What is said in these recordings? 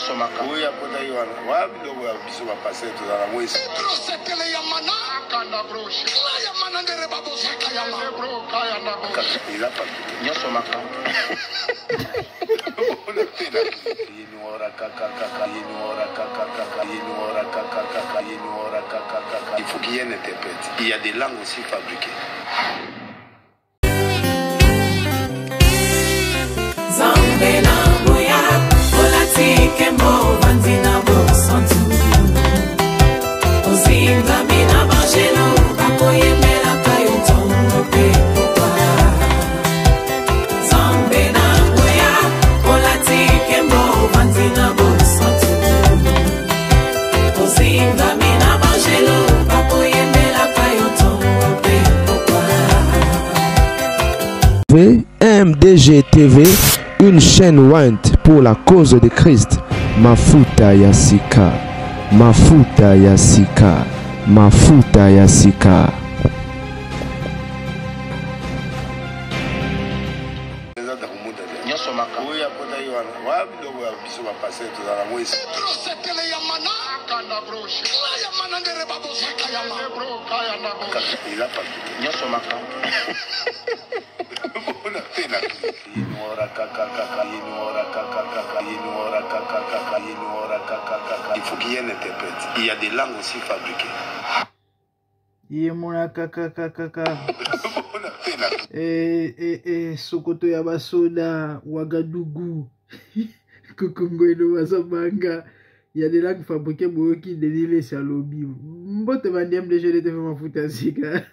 Nyonso maka. Oyo akotaki wana wa biloko ya biso bapasteur tozala yango esi. Pedro ya mana. Kanda broche. Kla ya mana ndere babozaka ya ma. Bro kaya na Kaka eza fabriqué. Nyonso maka. Il faut qu'il y ait un interprète. Il y a des langues aussi fabriquées. Nzambe na nguya olati nkembo ovandi na bosantu ozingami na banjelu bakoyembelaka yo ntongo mpe pokwa Nzambe na nguya olati nkembo ovandi na bosantu ozingami na banjelu bakoyembelaka yo ntongo mpe pokwa MDG TV, une chaîne ointe pour la cause de Christ. Mafuta ya sika, mafuta ya sika, mafuta ya sika. Eza dakumuda te. Nyonso maka. Oyo akotaki wana wa biloko ya biso bapasteur tozala yango esi. Pedro setele ya mana. Kanda broche. Kla ya mana ndere babozaka ya ma. Bro kaya na Kaka eza fabriqué. Nyonso maka. Il faut qu'il y ait un interprète. Il y a des langues aussi fabriquées. Ye mona kaka kaka kaka. Eh, eh, eh, sokoto ya basoda Ouagadougou kokongwelo bazobanga ya des langues fabriquées boyoki Denis Lessi alobi mbote bandi MDG TV mafuta ya sika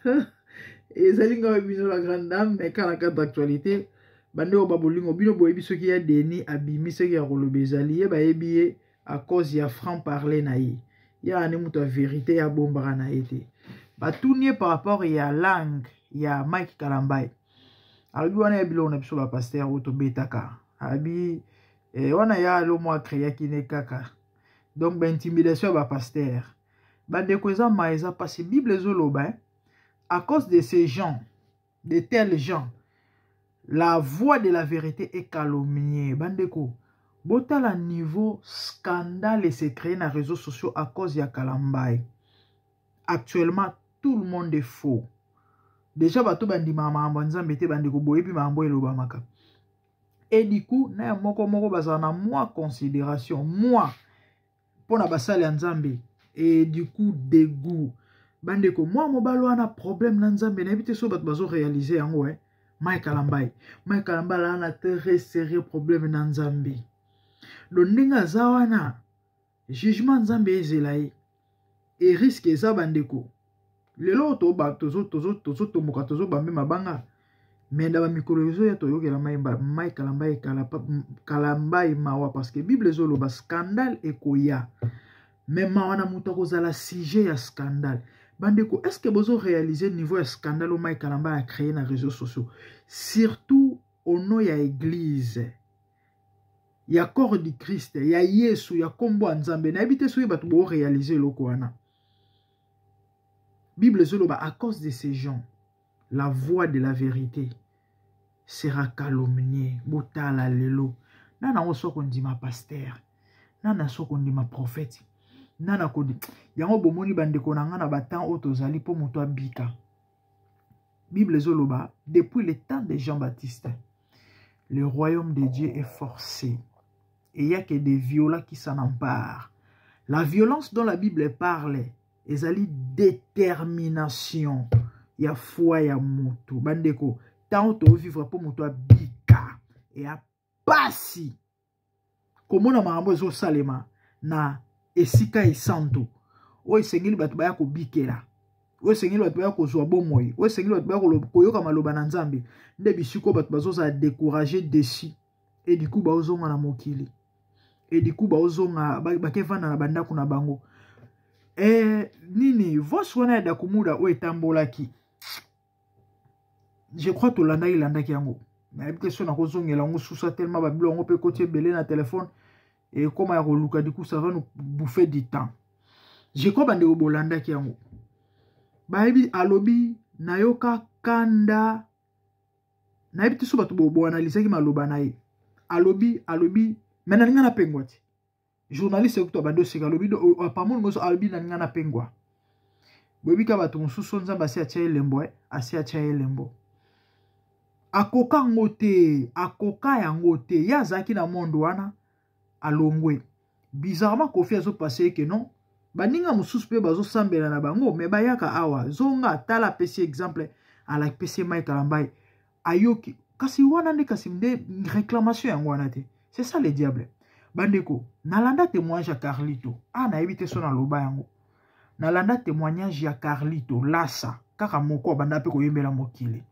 ezali ngai bino la grande dame mais kaka na cadre d'actualité bande oyo babolingo bino boyebi soki ya Denis abimi soki ya koloba ezali ye bayebi ye à cause ya franc parler na ye ya ne moto ya vérité ya bombaka na ye te batuni ye par rapport ya langue ya Mike Kalambay alobi wana ya biloko na biso bapasteur oyo tobetaka abi eh, wana ya alo mwa acréaki ne kaka donc baintimidation ya bapasteur bandeko eza ma eza mpasi bible ezoloba eh? À cause de ces gens, de tels gens, la voix de la vérité est calomniée. Bandeko, botala niveau scandale s'est créé dans les réseaux sociaux à cause ya Kalambay. Actuellement, tout le monde est faux. Déjà, bato bandima makambo ya Nzambe te bandeko boyebi makambo elobamaka. Et du coup, na ya moko moko bazala na mwa considération, mwa mpo na basali ya Nzambe. Et du coup, dégoût. Bandeko, mwa mobali wana problème na Nzambe, nayebi te so bato bazo réaliser yango eh. Mike Kalambay. Mike Kalambay ala na très sérieux problème na Nzambe. Donc ndenge aza wana, jugement Nzambe ezela ye. Et risque eza bandeko. Lelo tozotomboka tozobambe mabanga. Mais na bamikolo ezoya toyokela Mike Kalambay Kalambay mawa parce que Bible ezoloba scandale ekoya. Mais mawa na moto akozala sujet ya scandale. Bandeko, est-ce que bozo réaliser niveau ya scandale oyo Mike Kalambay a créé na réseaux sociaux? Surtout au nom ya église, ya corps du Christ, ya Yesu, ya kombo ya Nzambe. Nayebi te soki bato bo réaliser eloko wana. Bible ezoloba à cause de ces gens, la voix de la vérité sera calomniée. Botala lelo. Nana oso kondima pasteur, nana so kondima prophète, nana kondi yango bomoni bandeko na nga na ba temps oyo tozali po moto abika. Bible ezoloba depuis le temps de Jean-Baptiste, le royaume de Dieu est forcé. Et il y a que des violents qui s'en emparent. La violence dont la Bible parle, ezali détermination ya foi ya moto. Bandeko, tant to vivre po moto abika et a pasi. Komona makambo ezosalema na esika esantu oyo esengeli bato baya kobikela, oyo esengeli bato baya kozwa bomoi, oyo esengeli bato baya koyoka maloba na Nzambe, nde bisiko bato bazozala découragé, déçu, et du coup baozonga na mokili, et du coup baozonga bakevanda na bandako na bango. Nini voice wana ya Dakumuda oyo etambolaki, je crois tolandaki landaki yango, nayebi te so nakozongela yango susa tellement babilo yango mpe ekoti ebele na telefone ekoma ya koluka, du coup ça va nous bouffer du temps. Je crois bandeko bolandaki yango, bayebi alobi nayoka kanda, nayebi te so bato boanalysaki maloba na ye, alobi alobi me nalinga napengwa te. Journaliste kutu abandi oseka, alobi apamoli ngoso, alobi na nga napengwa. Boyebi ka bato mosusu Nzambe asi atia elembo, eh? Asi atia elembo. Akoka yango te, akoka yango te. Ye azalaki na monde wana, alongwe. Bizarrement Koffi azo passer que non, baninga mosusu mpe bazosambela na bango, me bayaka awa, zonga tala, apesi exemple, alapesi Mike Kalambayi, ayoki kasi wana nde, kasi nde réclamation yango wana te. C'est ça le diable. Bandeko, nalanda témoignage ya Carlito. Ah, nayebi te so naloba yango. Nalanda témoignage ya Carlito Lasa, kaka moko abanda mpe koyembela mokili.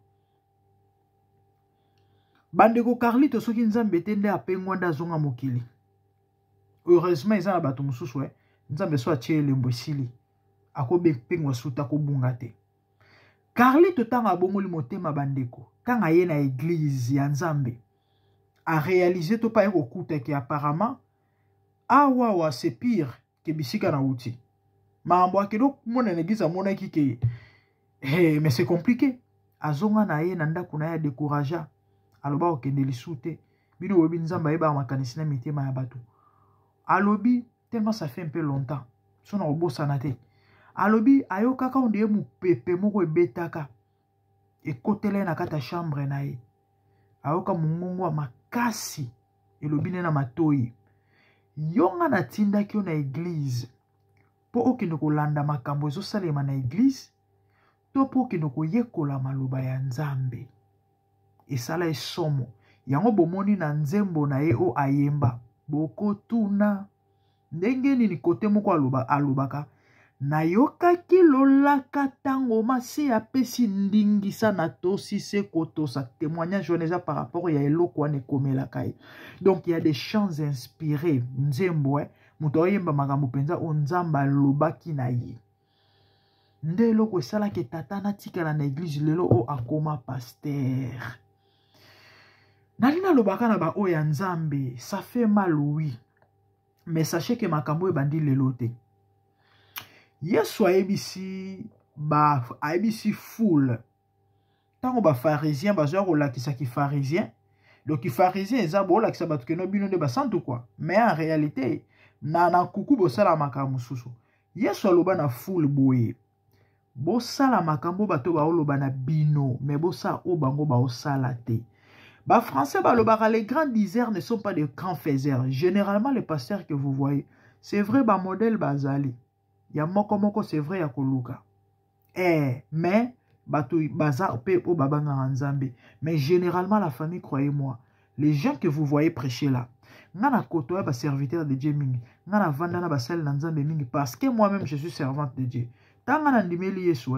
Bandeko, Carlito soki Nzambe te nde apengwa, nde azonga mokili. Heureusement eza na bato mosusu, eh? Nzambe so atie elembo, esili, akobepengwa suta, akobunga te. Carlito ntango abongoli motema, bandeko, ntango aye na église ya Nzambe, aréaliser to mpe aye kokuta ke apparemment awawa c'est pire ke bisika na wuti. Makambo akende komona na église, amonaki ke hey, mais c'est compliqué. Azonga na ye na ndako na ye, adécouragea, aloba kokende lisu te. Bino boyebi, Nzambe ayebaka makanisi na mitema ya bato. Alobi tellement ça fait un peu longtemps, so na kobosana te, alobi ayokaka onde ye mopepe moko ebetaka, ekotela ye na kati ya chambre na ye. Ayoka mongongo ya makasi elobi ne na matoi: "Yo, nga natindaki yo na église mpo okende kolanda makambo ezosalema na église to mpo okende koyekola maloba ya Nzambe?" Esala esomo yango. Bomoni na nzembo na ye oyo ayemba, bokotuna ndenge nini kote moko aloba, alobaka: "Nayokaki lolaka ntango masi apesi ndingisa, natosi se kotosa." Témoignage wana eza par rapport ya eloko wana ekomelaka ye. Donc ya des chants inspirés, nzembo, eh? Moto ayemba makambo mpenza oyo Nzambe alobaki na ye. Nde eloko esalaki tata natikala na église. Lelo oyo akoma pasteur. Nali nalobaka na baoyo ya Nzambe, ça fait mal, oui, mais sachez ke makambo ebandi lelo te. Yesu ayebisi ba ayebisi foule ntango bapharisien bazoya kolakisa kipharisien. Donc kipharisien eza boolakisa bato keno bino nde basantu quoi, mais en réalité na nkuku bosala makambo mosusu. Yesu aloba na foule boye: "Bosala makambo bato baoloba na bino, me bosala oyo bango baosala te." Bafrançais balobaka: "Les grands diseurs ne sont pas de grands faiseurs." Généralement, les pasteurs que vous voyez, c'est vrai, bamodèle bazali ya moko moko, c'est vrai, ya koluka, mais bato baza mpe oyo babangaka Nzambe. Mais généralement, la famille, croyez-moi, les gens que vous voyez prêcher là, nga na kotoya baserviteur de Dieu mingi, nga na vanda na basali na Nzambe mingi, parce que moi-même je suis servante de Dieu. Ntango nga nandimeli Yesu,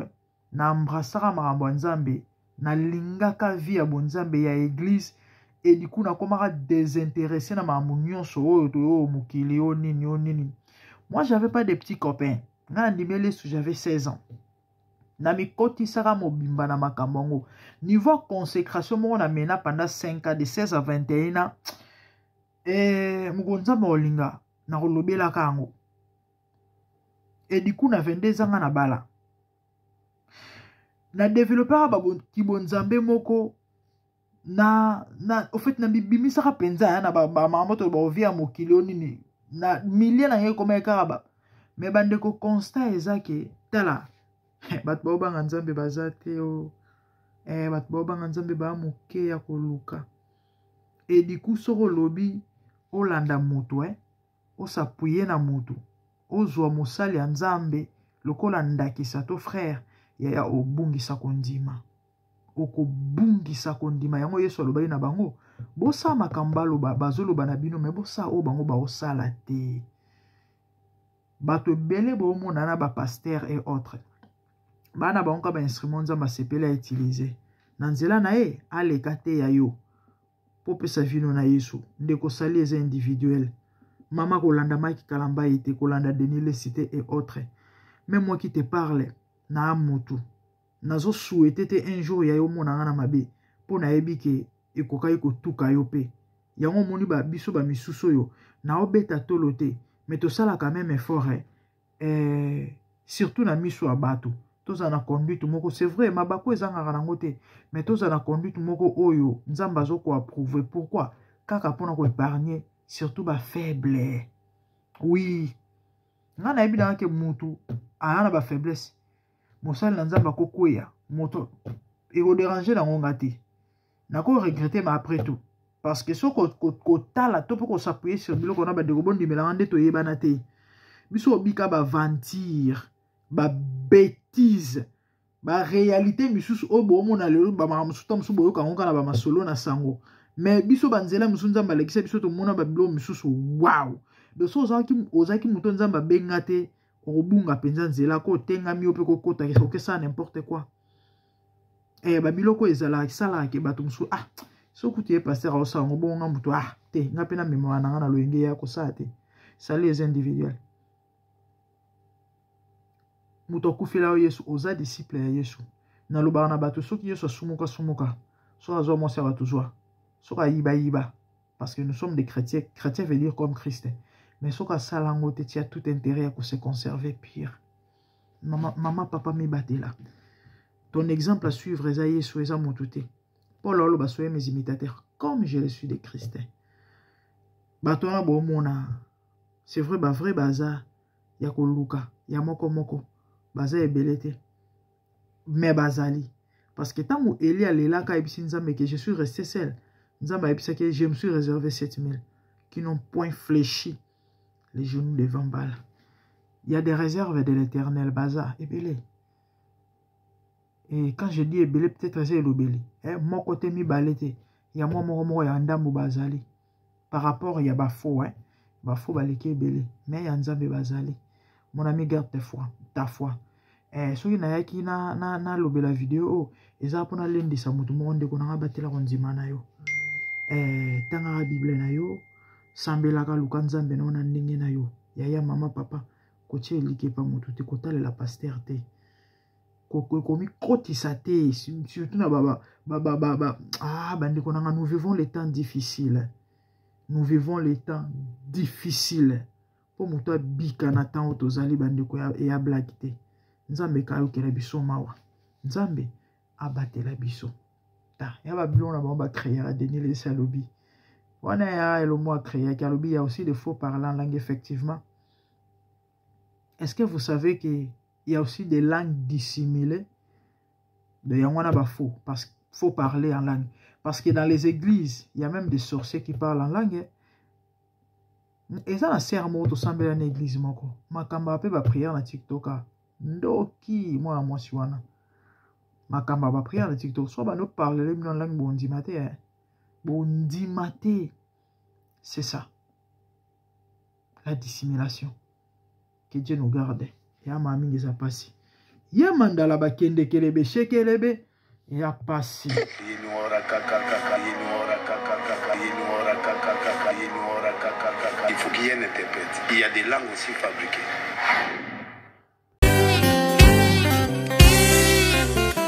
na embrassaka makambo ya Nzambe, nalingaka vie ya bonzambe ya église, et du coup nakomaka désintéressé na makambo nyonso oyo oyo mokili, oyo nini, oyo nini. Moi, j'avais pas de petits copains. Nga nandimeli Yesu, j'avais 16 ans. Namikotisaka mobimba na makambo yango. Niveau consécration moko na mena pendant 5 ans, de 16 à 21 ans. Moko Nzambe olinga nakolobelaka yango. Et du coup na 22 ans nga na bala, na développaka kibonzambe moko na au fait na bibimisaka mpenza ya na bamakambo to baovie ya mokili oyo nini na milie na ngai ekomaki kaka ba. Me bandeko, constat eza ke tala, bato baobanga Nzambe baza te o bato baobanga Nzambe baa moke ya koluka. Et du coup soki olobi olanda moto, os'appuyer na moto, ozwa mosali ya Nzambe lokola ndakisa to frère, yaya, obungisa kondima, okobungisa kondima. Yango Yesu alobaki na bango: "Bosala makambo baloba bazoloba na bino, me bosala oyo bango baosala te." Bato ebele boomona na bapasteur et autres, bana bango ka bainstrument Nzambe asepeli autiliser na nzela na ye, aleka te ya yo mpo opesa vino na Yesu. Ndeko, sali eza individuel. Mama, kolanda Mike Kalambayi te, kolanda Denis Lesi te et autres. Même moi qui te parle na mutu, nazosouhaiter te un jour ya yo omona nga na mabe, mpo nayebi ke ekokaki kotuka yo mpe yango. Omoni biso bamisusu oyo naobeta tolo te, mais tosalaka même effort, surtout na miso ya bato, tozala na conduite moko. C'est vrai, mabaku ezangaka nango te, mais tozala na conduite moko oyo Nzambe azokoapprouver. Pourquoi? Kaka mpona koépargner surtout bafaible. Oui, nga nayebi nanga ke mutu aza na bafaiblesse, mosali na Nzambe akokweya, moto ekoderange nango nga te, nako regrette. Mais après tout, parce que soki kotala to mpe kos'appuyer sur biloko na bandeko, bondimelanga nde toyebana te. Biso obika baventure, babêtises, baréalité misusu oyo boomona lelo, bamakambo mosusu ta mosusu boyoka yango kaka na bamasolo na sango. Mais biso, banzela mosusu Nzambe alekisa biso, tomona babiloko misusu. Wow! Donc so ozalaki moto Nzambe abenga te, okobunga mpenza nzela, ko otengami yo mpe kokota okesala n'importe quoi. Babiloko ezalaka, esalaka ke bato mosusu, ah, soki kutu ye pasteur aosala yango bongo, nga moto, ah te, nga mpe namemaka na nga na loyenge ya kosala te. Sali eza individuel. Moto akufela yo Yesu, oza disciple ya Yesu. Nalobaka na bato, soki Yesu asumuka, sumuka, soki azwa mwasi ya bato, zwa, soki ayibayiba, parce que nous sommes des chrétiens. Chrétien veut dire comme Christ. Mais soki asala yango te, tia tout intérêt ya kose conserver pire. Mama, mama, papa, mibatela. Ton exemple à suivre eza Yesu, eza motu te. Paul aloba: "Soyez mes imitateurs comme je le suis de Christ." Bato wana bomona, c'est vrai, bavrai baza ya koluka ya moko moko, baza ebele te, mais bazali. Parce que ntango Eli alelaka, ayebisi Nzambe ke "Je suis resté seul", Nzambe ayebisaki: "Je me suis réservé 7000 qui n'ont point fléchi les genoux devant Baal." Il y a des réserves de l'Éternel, baza ebele. Et quand je dis ebele, peut-être eza elobeli, eh, moko te, mibale te, ya mwa moko moko ya ndambo bazali par rapport ya bafaux, eh. Bafaux baleki ebele, mais ya Nzambe bazali. Mon ami, garde ta foi, ta foi. Soki nayaki nalobela na video oyo, eza mpona lendisa motu moko. Ndeko nanga, batela kondima na yo. Tangaka Bible na yo, sambelaka, luka Nzambe na yo na ndenge na yo. Yaya, mama, papa, kotia eliki epa motu te, kotalela pasteur te, komikotisa te, surtout na ba, ah, bandeko nanga, nous vivons les temps difficiles, nous vivons les temps difficiles. Mpo moto abika na ntango oyo tozali, bandeko, eya blague te. Nzambe ekayokela biso mawa, Nzambe abatela biso. Ta ya babiloko na bango bacréaka. Denis Lesi alobi wana ya elomo acréaki, alobi ya aussi de faux parler en langue. Effectivement, est-ce que vous savez que il y a aussi des langues dissimulées de yango wana, bafaux, parce faut parler en langue? Parce que dans les églises, il y a même des sorciers qui parlent en langue. Eza na sere moko tosambela na église moko, makambo mpe baprière na TikTok. Ndoki mwana mwasi wana, makambo ya baprière na TikTok, so bando parlele bino en langue, bondima te, eh? Bondima te. C'est ça la dissimulation. Que Dieu nous garde. Ya maa mingi eza pasi ye mandala bakendekelebe shekelebe ya pasi. Il faut qu'il y ait un interprète. Il y a des langues aussi fabriquées.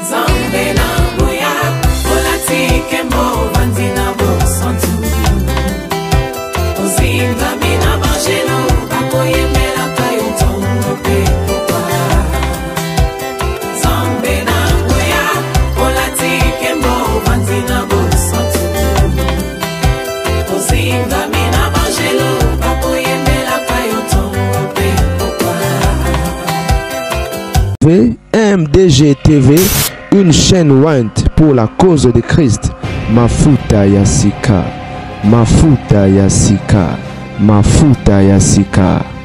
Nzambe na nguya, olati nkembo, ovandi na bosantu, ozingami na bangelo, bakoyembelaka yo ntongo mpe pokwa. Nzambe na nguya, olati nkembo, ovandi na bosantu, ozingami na bangelo, bakoyembelaka yo ntongo mpe pokwa. MDG TV, une chaîne ointe pour la cause de Christ. Mafuta ya sika, Mafuta ya sika, Mafuta ya sika.